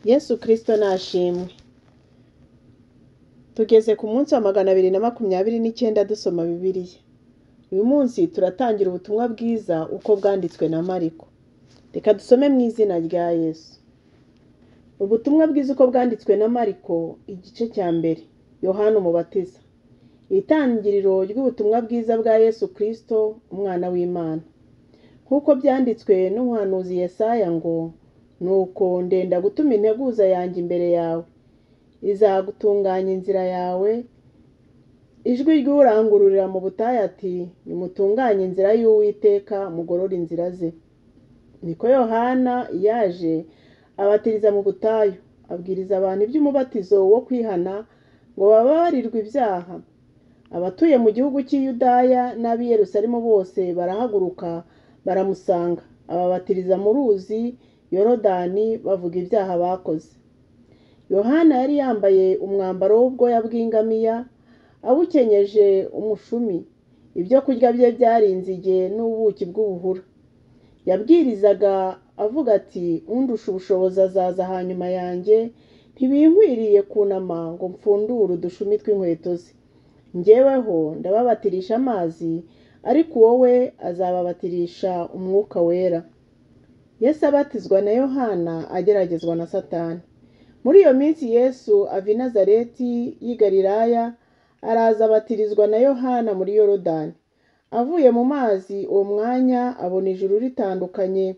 Yesu Kristo nashimwe. Tugeze ku munsi wa 229 dusoma Bibiliya. Uyu munsi turatangira ubutumwa bwiza uko bwanditswe na Mariko. Reka dusome mu izina rya Yesu. Ubutumwa bwiza uko bwanditswe na Mariko, igice cya mbere. Yohana Umubatiza. Itangiriro ry'ubutumwa bwiza bwa Yesu Kristo, umwana w'Imana. Nk'uko byanditswe n'umuhanuzi Yesaya ngo: "Nuko ndenda gutuma integuza yanjye imbere yawe, izagutunganya inzira yawe." Ijwi ry'urangururira mu butayu ati: "Nimutunganye inzira y'Uwiteka, mugorore inzira ze." Niko Yohana yaje abatiriza mu butayu, abwiriza abantu iby'umubatizo wo kwihana ngo bababarirwe ibyaha. Abatuye mu gihugu cy'i Yudaya n'ab'i Yerusalemu bose barahaguruka baramusanga, ababatiriza mu ruzi Yorodani bavuga ibyaha bakoze. Yohana yari yambaye umwambaro w'ubwoya bw'ingamiya, awukenyeje umushumi. Ibyo kurya bye byari inzige n'ubuki bw'ubuhura. Yabwirizaga avuga ati: "Undusha ubushobozi azaza hanyuma yanjye, ntibinkwiriye kunama ngo mfundure udushumi tw'inkweto ze. Njyeweho ndababatirisha amazi, ariko wowe azababatirisha Umwuka Wera." Yesu abatizwa na Yohana ageragezwa na Satani. Muri iyo minsi Yesu ava i Nazareti y'i Galilaya, araza abatirizwa na Yohana muri Yorodani. Avuye mu mazi uwo mwanya abona ijuru ritandukanye,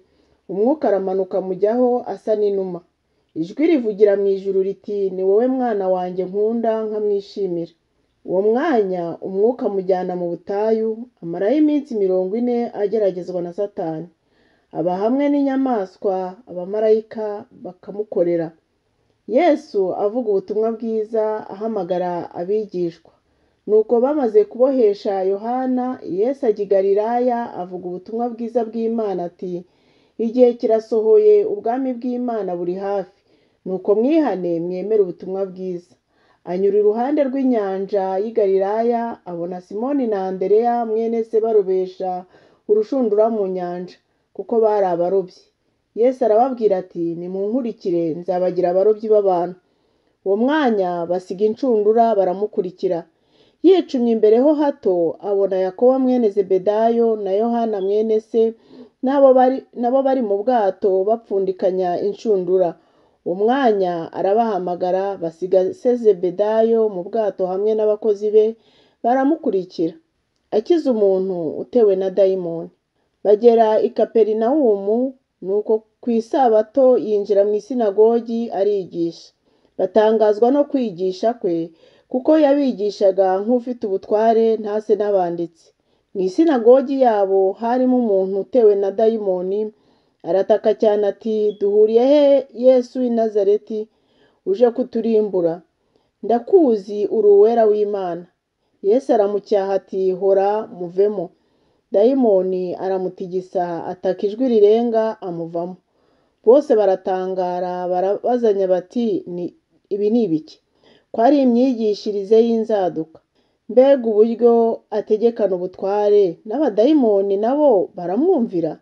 Umwuka aramanuka amujyaho asa n'inuma. Ijwi rivugira mu ijuru riti: "Ni wowe mwana wanjye nkunda nkamwishimira." Uwo mwanya Umwuka amujyana mu butayu, amarayo iminsi 40 ageragezwa na Satani. Aba hamwe n'inyamaswa, abamarayika bakamukorera. Yesu avuga ubutumwa bwiza ahamagara abigishwa. Nuko bamaze kubohesha Yohana, Yesu ajya i Galilaya avuga ubutumwa bwiza bw'Imana ati: "Igihe kirasohoye, ubwami bw'Imana buri hafi. Nuko mwihane mwemere ubutumwa bwiza." Anyura iruhande rw'inyanja y'i Galilaya, abona Simoni na Andereya mwene se barobesha urushundura mu nyanja, kuko bari abarobyi. Yesu arababwira ati: "Nimunkurikire, nzabagira abarobyi b'abantu." Uwo mwanya basiga inshundura baramukurikira. Yicumye imbere ho hato, abona Yakobo mwene Zebedayo na Yohana mwene se, nabo bari mu bwato bapfundikanya inshundura. Uwo mwanya arabahamagara, basiga se Zebedayo mu bwato hamwe n'abakozi be, baramukurikira. Akiza umuntu utewe na dayimoni. Bagera i Kaperinawumu, nuko ku isabato yinjira mu isinagogi arigisha. Batangazwa no kwigisha kwe, kuko yabigishaga nk'ufite ubutware, ntase n'abanditsi. Mu isinagogi yabo harimo umuntu utewe na dayimoni, arataka cyane ati: "Duhuriye he Yesu w'i Nazareti, uje kuturimbura? Ndakuzi, uri uwera w'Imana." Yesu aramucyaha ati: "Hora, muvemo." Dayimoni aramutigisa, ataka ijwi rirenga, amuvamo. Bose baratangara, barabazanya bati: "Ibi ni ibiki? Ko ari imyigishirize y'inzaduka! Mbega uburyo ategekana ubutware, n'abadayimoni nabo baramwumvira."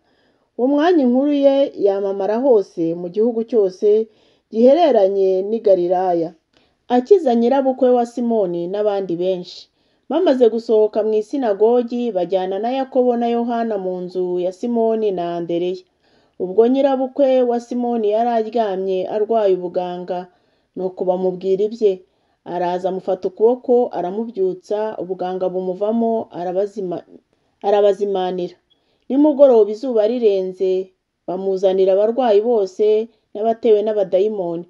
Uwo mwanya inkuru ye yamamara hose mu gihugu cyose gihereranye n'i Galilaya. Akiza nyirabukwe wa Simoni n'abandi benshi. Bamaze gusohoka mu isinagogi, bajyana na Yakobo na Yohana mu nzu ya Simoni na Andereya. Ubwo nyirabukwe wa Simoni yari aryamye arwaye ubuganga, nuko bamubwira ibye. Araza amufata ukuboko aramubyutsa, ubuganga bumuvamo, arabazimanira. Nimugoroba izuba rirenze, bamuzanira abarwayi bose n'abatewe n'abadayimoni.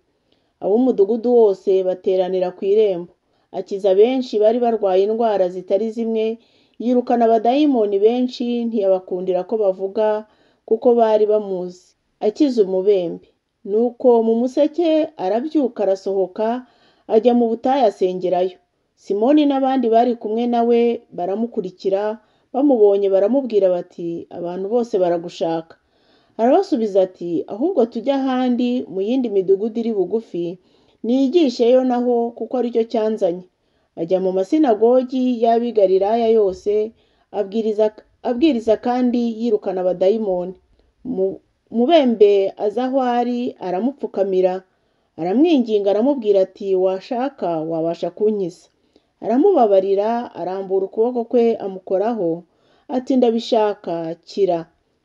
Ab'umudugudu wose bateranira ku irembo. Akiza benshi bari barwaye indwara zitari zimwe, yirukana abadayimoni benshi, ntiyabakundira ko bavuga kuko bari bamuzi. Akiza umubembe. Nuko mu museke arabyuka arasohoka, ajya mu butayu asengerayo. Simoni n'abandi bari kumwe na we baramukurikira, bamubonye baramubwira bati: "Abantu bose baragushaka." Arabasubiza ati: "Ahubwo tujye ahandi mu yindi midugudu iri bugufi, nigisheyo naho, kuko aricyo cyanzanye." Ajya mu masinagogi y'ab'i Galilaya yose, abwiriza kandi yirukana abadayimoni. Mubembe aza aho ari aramupfukamira, Aramwinginga aramubwira ati washaka wabasha kunkiza. Aramubabarira, arambura ukuboko kwe amukoraho, ati ndabishaka, kira.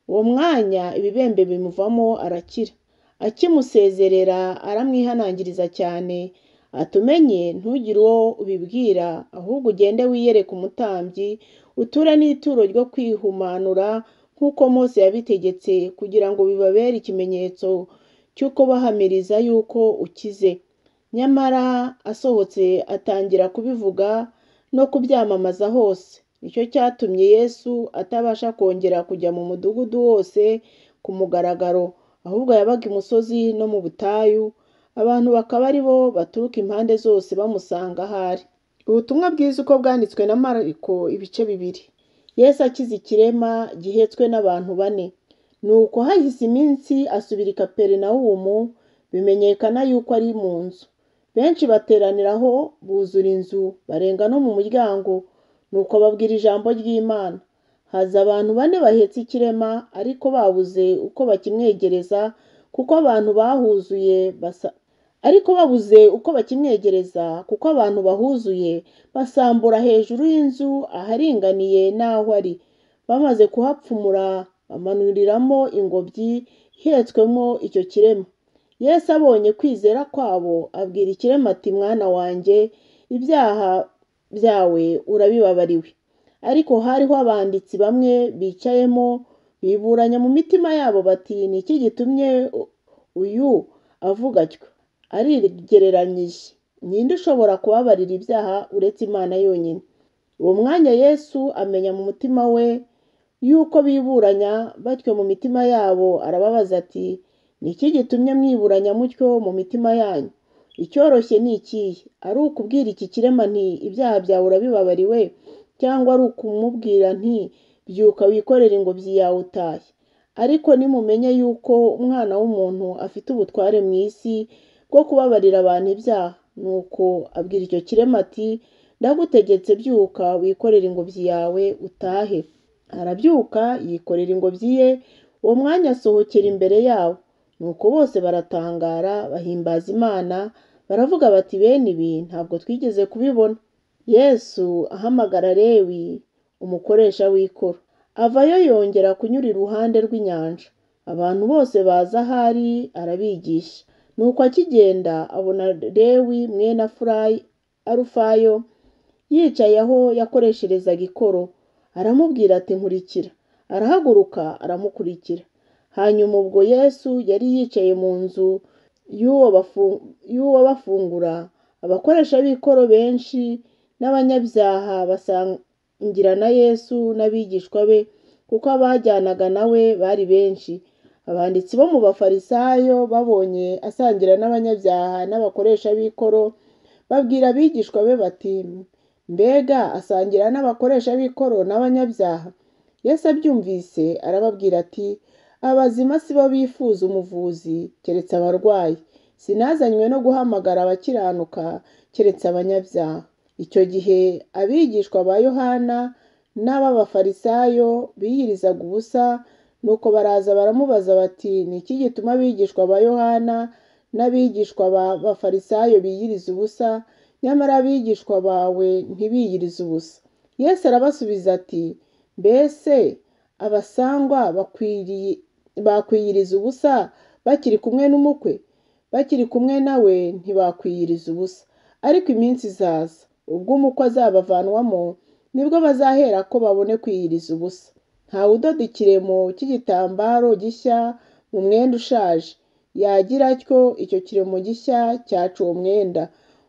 Uwo mwanya ibibembe bimuvamo arakira. Akimusezerera aramwihanangiriza cyane, ati umenye ntugire uwo ubibwira, ahubwo ugende wiyereke umutambyi, uture n'ituro ryo kwihumanura nk'uko Mose yabitegetse, kugira ngo bibabere ikimenyetso cy'uko bahamiriza yuko ukize. Nyamara asohotse atangira kubivuga no kubyamamaza hose. Nicyo cyatumye Yesu atabasha kongera kujya mu mudugudu wose ku mugaragaro, ahubwo yabaga imusozi no mu butayu, abantu bakaba ari bo baturuka impande zose bamusanga aho ari. Ubutumwa bwiza uko bwanditswe na Mariko ibice 2. Yesu akiza ikirema gihetswe n'abantu 4. Nuko hahise iminsi asubira i Kaperinawumu, bimenyekana yuko ari mu nzu. Benshi bateraniraho buzura inzu, barenga no mu muryango, nuko babwira ijambo ry'Imana. Haza abantu 4 bahetse ikirema, ariko babuze uko bakimwegereza, kuko abantu bahuzuye ariko babuze uko bakimwegereza, kuko abantu bahuzuye basambura hejuru y'inzu aharinganiye n'aho ari. Bamaze kuhapfumura bamanuriramo ingobyi ihetswemo icyo kirema. Yesu abonye kwizera kwabo, abwira ikirema ati mwana wanjye, ibyaha byawe urabibabariwe. Ariko hariho abanditsi bamwe bicayemo biburanya mu mitima yabo bati ni iki gitumye uyu avuga atyo? Arigereranyije. Ninde ushobora kubabarira ibyaha uretse Imana yonyine? Uwo mwanya Yesu amenya mu mutima we yuko biburanya batyo mu mitima yabo, arababaza ati ni iki gitumye mwiburanya mutyo mu mitima yanyu? Icyoroshye ni ikihe? Ari ukubwira iki kirema nti ibyaha byawe urabibabariwe, cyangwa ari ukumubwira nti byuka wikorere ingobyi yawe utahe? Ariko nimumenye yuko Umwana w'umuntu afite ubutware mu isi bwo kubabarira abantu ibyaha. Nuko abwira icyo kirema ati ndagutegetse byuka wikorere ingobyi yawe utahe. Arabyuka yikorera ingobyi ye, uwo mwanya asohokera imbere yabo. Nuko bose baratangara bahimbaza Imana, baravuga bati bene ibi ntabwo twigeze kubibona. Yesu ahamagara Lewi umukoresha w'ikoro, avayo yongera kunyura iruhande rw'inyanja. Abantu bose baza aho ari arabigisha. Nuko akigenda abona Lewi mwene Alufayo yicaye aho yakoresherezaga ikoro, aramubwira ati nkurikira. Arahaguruka aramukurikira. Hanyuma ubwo Yesu yari yicaye mu nzu y'uwo bafungura, abakoresha b'ikoro benshi n'abanyabyaha basangira na Yesu n'abigishwa be, kuko abajyanaga nawe bari benshi. Abanditsi bo mu Bafarisayo babonye asangira n'abanyabyaha n'abakoresha b'ikoro, babwira abigishwa be bati mbega asangira n'abakoresha b'ikoro n'abanyabyaha? Yesu abyumvise arababwira ati abazima si bo bifuza umuvuzi, keretse abarwayi. Sinazanywe no guhamagara abakiranuka, keretse abanyabyaha. Icyo gihe abigishwa ba Yohana n'ab'Abafarisayo biyirizaga ubusa, nuko baraza baramubaza bati ni iki gituma abigishwa ba Yohana n'abigishwa b'Abafarisayo biyiriza ubusa, nyamara abigishwa bawe ntibiyirize ubusa? Yesu arabasubiza ati mbese abasangwa bakwiyiriza ubusa bakiri kumwe n'umukwe? Bakiri kumwe nawe ntibakwiyiriza ubusa. Ariko iminsi izaza ubwo umukwe azabavanwamo, nibwo bazahera ko babone kwiyiriza ubusa. Ntawe udoda ikiremo cy'igitambaro gishya mu mwenda ushaje, yagira atyo icyo kiremo gishya cyaca uwo mwenda,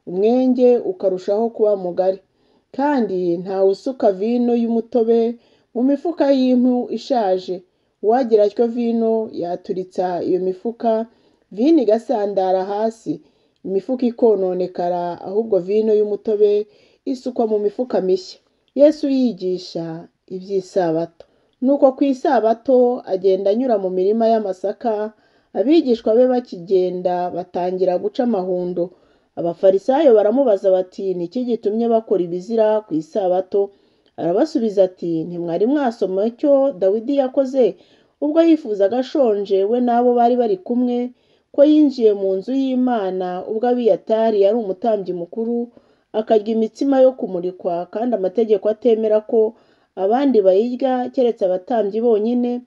umwenge ukarushaho kuba mugari. Kandi ntawe usuka vino y'umutobe mu mifuka y'impu ishaje, uwagira atyo vino yaturitsa iyo mifuka, vino igasandara hasi, imifuka ikononekara, ahubwo vino y'umutobe isukwa mu mifuka mishya. Yesu yigisha iby'isabato. Nuko ku isabato agenda anyura mu mirima y'amasaka, abigishwa be bakigenda batangira guca amahundo. Abafarisayo baramubaza bati ni iki gitumye bakora ibizira ku isabato? Arabasubiza ati ntimwari mwasoma icyo Dawidi yakoze ubwo yifuzaga ashonje we n'abo bari bari kumwe, Ko yinjiye mu nzu y'Imana ubwo Abiyatari yari umutambyi mukuru, akarya imitsima yo kumurikwa, kandi amategeko atemera ko abandi bayirya keretse abatambyi bonyine,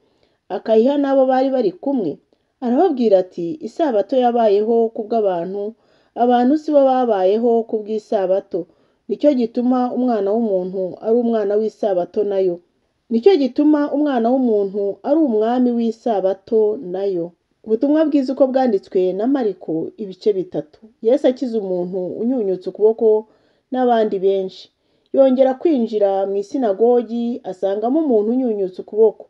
akayiha n'abo bari bari kumwe? Arababwira ati, isabato yabayeho kubw'abantu, abantu si bo babayeho kubw'isabato. Nicyo gituma Umwana w'umuntu ari umwana w'isabato nayo. Nicyo gituma Umwana w'umuntu ari umwami w'isabato nayo. Ubutumwa bwiza uko bwanditswe na Mariko ibice 3. Yesu akiza umuntu unyunyutse ukuboko n'abandi benshi. Yongera kwinjira mu isinagogi asangamo umuntu unyunyutse ukuboko.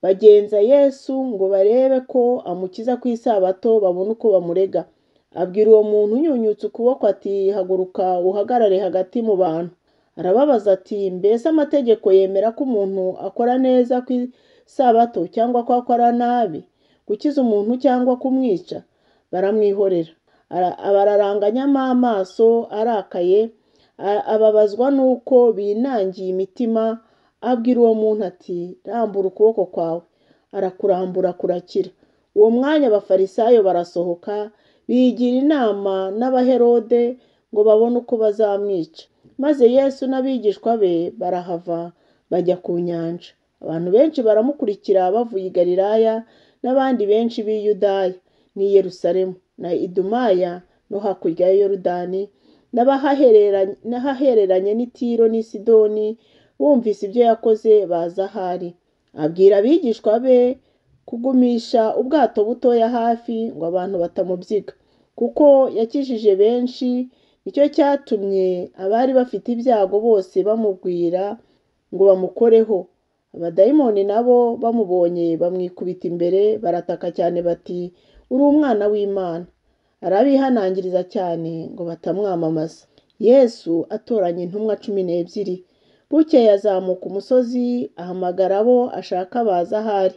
Bagenza Yesu ngo barebe ko amukiza ku isabato babone uko bamurega. Abwira uwo muntu unyunyutse ukuboko ati, haguruka uhagarare hagati mu bantu. Arababaza ati, mbese amategeko yemera ko umuntu akora neza ku isabato cyangwa ko akora nabi, gukiza umuntu cyangwa kumwica? Baramwihorera. Abararanganyamo amaso arakaye, ababazwa n'uko binangiye imitima, abwira uwo muntu ati, rambura ukuboko kwawe. Arakurambura kurakira. Uwo mwanya abafarisayo barasohoka, bigira inama n'abaherode ngo babone uko bazamwica. Maze Yesu n'abigishwa be barahava bajya ku nyanja. Abantu benshi baramukurikira bavuye i Galilaya n'abandi benshi b'i Yudaya n'i Yerusalemu na Idumaya no hakurya ya Yorodani n'ahahereranye n'i Tiro n'i Sidoni, bumvise ibyo yakoze baza aho ari. Abwira abigishwa be kugumisha ubwato butoya hafi ngo abantu batamubyiga, kuko yakijije benshi. Nicyo cyatumye abari bafite ibyago bose bamubwira ngo bamukoreho. Abadayimoni nabo bamubonye bamwikubita imbere, barataka cyane bati, uri umwana w'Imana. Arabihanangiriza cyane ngo batamwamamaza. Yesu atoranya intumwa 12. Bukeye azamuka umusozi, ahamagara abo ashaka baza aho ari.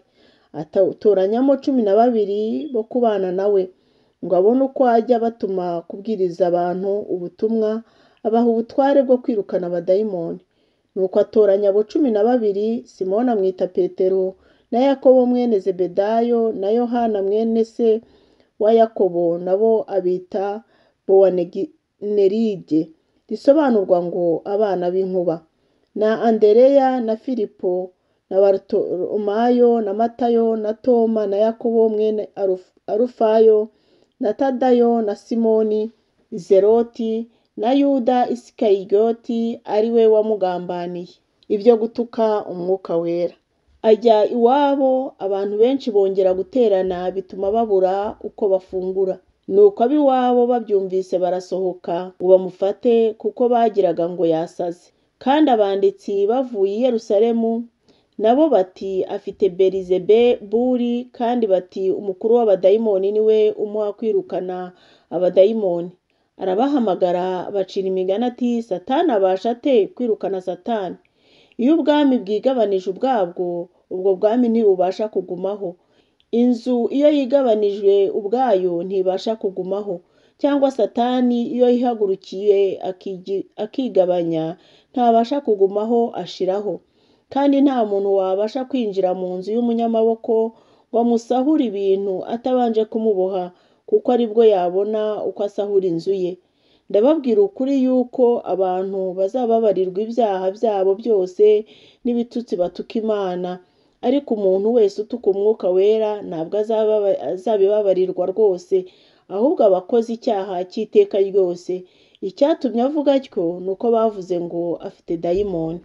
Atoranyamo 12 bo kubana nawe, ngo abone uko ajya batuma kubwiriza abantu ubutumwa, abaha ubutware bwo kwirukana abadayimoni. Nuko atoranya abo 12, Simoni amwita Petero, na Yakobo mwene Zebedayo, na Yohana mwene se wa Yakobo, nabo abita Bowanerige, risobanurwa ngo abana b'inkuba, na Andereya na Filipo na Barutolomayo na Matayo na Toma na Yakobo mwene Arufayo na Tadayo na Simoni Zeroti na Yuda Isikariyoti ari we wamugambaniye. Ibyo gutuka Umwuka Wera. Ajya iwabo, abantu benshi bongera guterana bituma babura uko bafungura. Nuko ab'iwabo babyumvise barasohoka ngo bamufate, kuko bagiraga ngo yasaze. Kandi abanditsi bavuye i Yerusalemu nabo bati, afite Belizebuli, kandi bati, umukuru w'abadayimoni ni we umuha kwirukana abadayimoni. Arabahamagara abacira imigani ati, Satani abasha ate kwirukana Satani? Iyo ubwami bwigabanije ubwabwo, ubwo bwami ntibubasha kugumaho. Inzu iyo yigabanijwe ubwayo ntibasha kugumaho. Cyangwa Satani iyo yihagurukiye akigabanya, ntabasha kugumaho, ashiraho. Kandi nta muntu wabasha kwinjira mu nzu y'umunyamaboko ngo amusahure ibintu atabanje kumuboha, kuko aribwo yabona uko asahura inzu ye. Ndababwira ukuri yuko abantu bazababarirwa ibyaha byabo byose n'ibitutsi batuka Imana, ariko umuntu wese utuka Umwuka Wera ntabwo azabibabarirwa rwose, ahubwo aba akoze icyaha cy'iteka ryose. Icyatumye avuga atyo ni uko bavuze ngo afite dayimoni.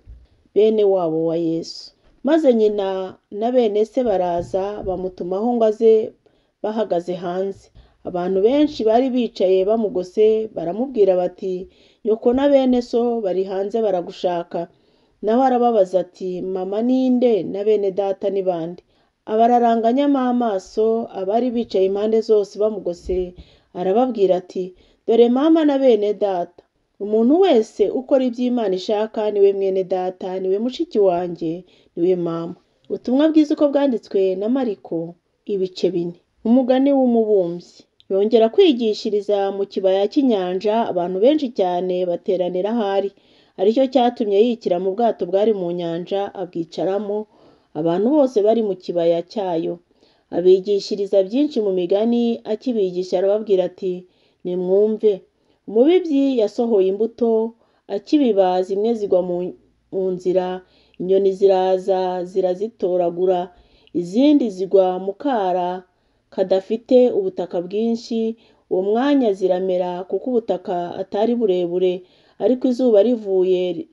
Bene wabo wa Yesu. Maze nyina na bene se baraza bamutumaho ngo aze bahagaze hanze. Abantu benshi bari bicaye bamugose, baramubwira bati, nyoko na bene so bari hanze baragushaka. Nawe arababaza ati, mama ninde na bene data ni bande? Abararanganyamo amaso abari bicaye impande zose bamugose, arababwira ati, dore mama na bene data. Umuntu wese ukora ibyo Imana ishaka niwe mwene data, niwe mushiki wanjye, niwe mama. Ubutumwa bwiza uko bwanditswe na Mariko ibice 4. Umugani w'umubumbyi. Yongera kwigishiriza mu kibaya cy'inyanja, abantu benshi cyane bateranira ahari. Aricyo cyatumye yikira mu bwato bwari mu nyanja, abwicaramo, abantu bose bari mu kibaya cyayo. Abigishiriza byinshi mu migani, akibigisha arababwira ati: Nimwumve, umubibyi yasohoye imbuto, akibiba zimwe zigwa mu nzira, inyoni ziraza zirazitoragura, izindi zigwa mu kara kadafite ubutaka bwinshi, uwo mwanya ziramera kuko ubutaka atari burebure, ariko izuba rivuye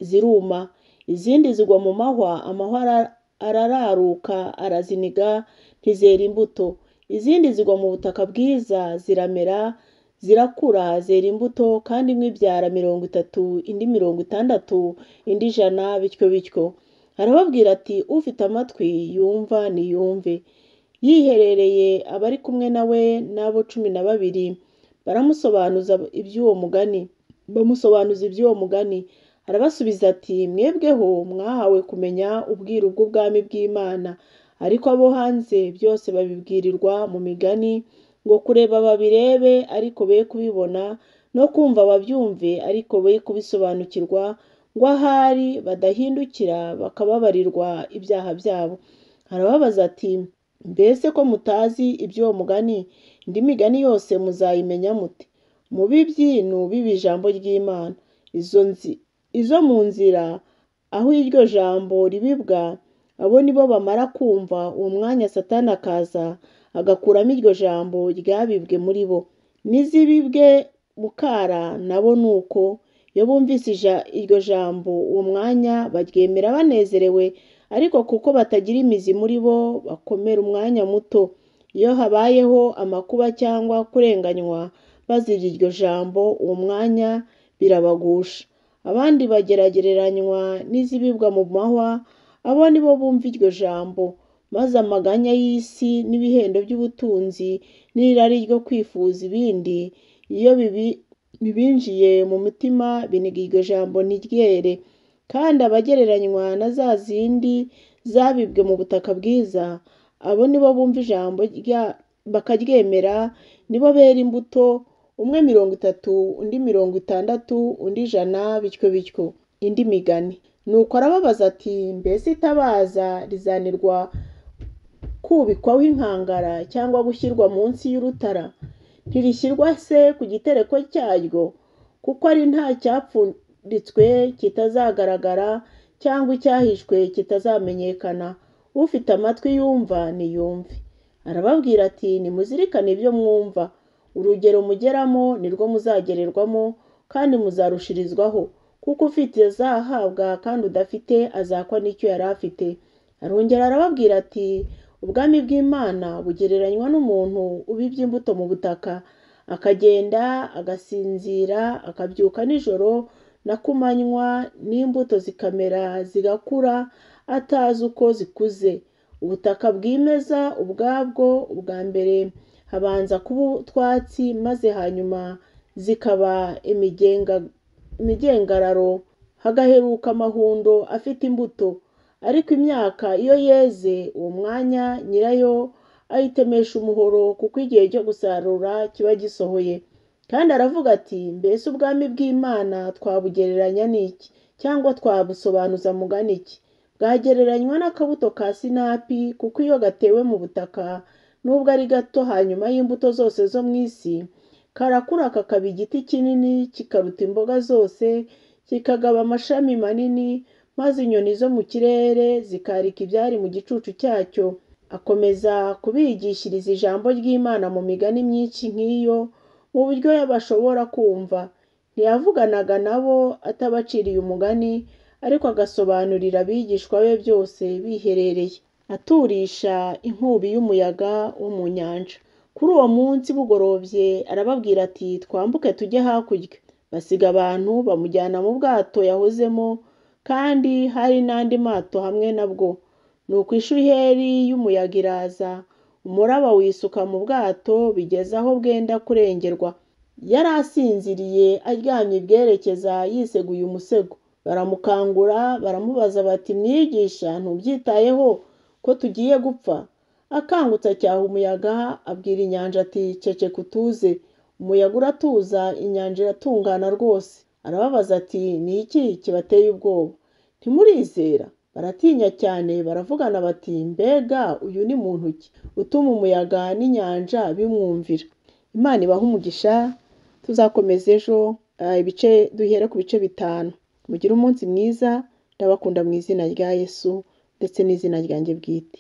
ziruma, izindi zigwa mu mahwa, amahwa arararuka araziniga ntizera imbuto, izindi zigwa mu butaka bwiza ziramera, zirakura zera imbuto, kandi imwe ibyara 30, indi 60, indi 100, bityo bityo. Arababwira ati: Ufite amatwi yumva niyumve. Yiherereye abari kumwe na we n'abo 12 baramusobanuza iby'uwo mugani, bamusobanuza iby'uwo mugani. Arabasubiza ati: Mwebweho mwahawe kumenya ubwiru bw'ubwami bw'Imana, ariko abo hanze byose babibwirirwa mu migani, ngo kureba babirebe ariko be kubibona, no kumva babyumve ariko be kubisobanukirwa, ngo ahari badahindukira bakababarirwa ibyaha byabo. Arababaza ati: Mbese ko mutazi iby'uwo mugani, indi migani yose muzayimenya mute? Umubibyi ni ubiba ijambo ry'Imana. Izo mu nzira aho iryo jambo ribibwa, abo nibo bamara kumva, uwo mwanya Satani akaza agakuramo iryo jambo ryabibwe muri bo. N'izibibwe mu kara nabo ni uko, iyo bumvise iryo jambo uwo mwanya baryemera banezerewe, ariko kuko batagira imizi muri bo bakomera umwanya muto. Iyo habayeho amakuba cyangwa kurenganywa bazira iryo jambo, uwo mwanya birabagusha. Abandi bageragereranywa n'izibibwa mu mahwa, abo nibo bumva iryo jambo, maze amaganya y'isi n'ibihendo by'ubutunzi n'irari ryo kwifuza ibindi, iyo bibinjiye mu mutima biniga iryo jambo ntiryere. Kandi abagereranywa na za zindi zabibwe mu butaka bwiza, abo nibo bumva ijambo bakaryemera, nibo bera imbuto, umwe 30, undi 60, undi 100, bityo bityo. Indi migani. Nuko arababaza ati: Mbese itabaza rizanirwa kubikwaho inkangara cyangwa gushyirwa munsi y'urutara? Ntirishyirwa se ku gitereko cyaryo? Kuko ari nta cyapfunditswe kitazagaragara, cyangwa icyahishwe kitazamenyekana. Ufite amatwi yumva niyumve. Arababwira ati: Nimuzirikane ibyo mwumva, urugero mugeramo nirwo muzagererwamo, kandi muzarushirizwaho, kuko ufite azahabwa, kandi udafite azakwa n'icyo yari afite. Arongera arababwira ati: Ubwami bw'Imana bugereranywa n'umuntu ubibye imbuto mu butaka, akagenda agasinzira, akabyuka nijoro na kumanywa, n'imbuto zikamera zigakura, atazi uko zikuze. Ubutaka bwimeza ubwabwo, ubwa mbere habanza kuba utwatsi, maze hanyuma zikaba imigengararo, hagaheruka amahundo afite imbuto. Ariko imyaka iyo yeze, uwo mwanya nyirayo ayitemesha umuhoro, kuko igihe cyo gusarura kiba gisohoye. Kandi aravuga ati: Mbese ubwami bw'Imana twabugereranya n'iki? Cyangwa twabusobanuza mugani iki? Bwagereranywa n'akabuto ka sinapi, kuko iyo gatewe mu butaka, nubwo ari gato hanyuma y'imbuto zose zo mu isi, karakura kakaba igiti kinini, kikaruta imboga zose, kikagaba amashami manini, maze inyoni zo mu kirere zikarika ibyari mu gicucu cyacyo. Akomeza kubigishiriza ijambo ry'Imana mu migani myinshi nk'iyo, mu buryo bashobora kumva. Ntiyavuganaga nabo atabaciriye umugani, ariko agasobanurira abigishwa be byose biherereye, aturisha inkubi y'umuyaga wo mu nyanja. Kuri uwo munsi bugorobye arababwira ati: Twambuke tujye hakurya. Basiga abantu bamujyana mu bwato yahozemo, kandi hari n'andi mato hamwe nabwo. Nuko ishuheri y'umuyaga iraza, umuraba wisuka mu bwato bigeze aho bwenda kurengerwa. Yari asinziriye aryamye bwerekeza, yiseguye umusego. Baramukangura baramubaza bati: Mwigisha, ntubyitayeho ko tugiye gupfa? Akangutse acyaha umuyaga, abwira inyanja ati: Ceceka utuze. Umuyaga uratuza, inyanja iratungana rwose. Arababaza ati: Ni iki kibateye ubwoba? Ntimurizera? Baratinya cyane baravugana bati mbega uyu ni muntu ki utuma umuyaga n'inyanja bimwumvira. Imana ibahe umugisha, tuzakomeza ejo ibice duhere ku bice 5. Mugire umunsi mwiza, ndabakunda mu izina rya Yesu ndetse n'izina ryanjye bwite.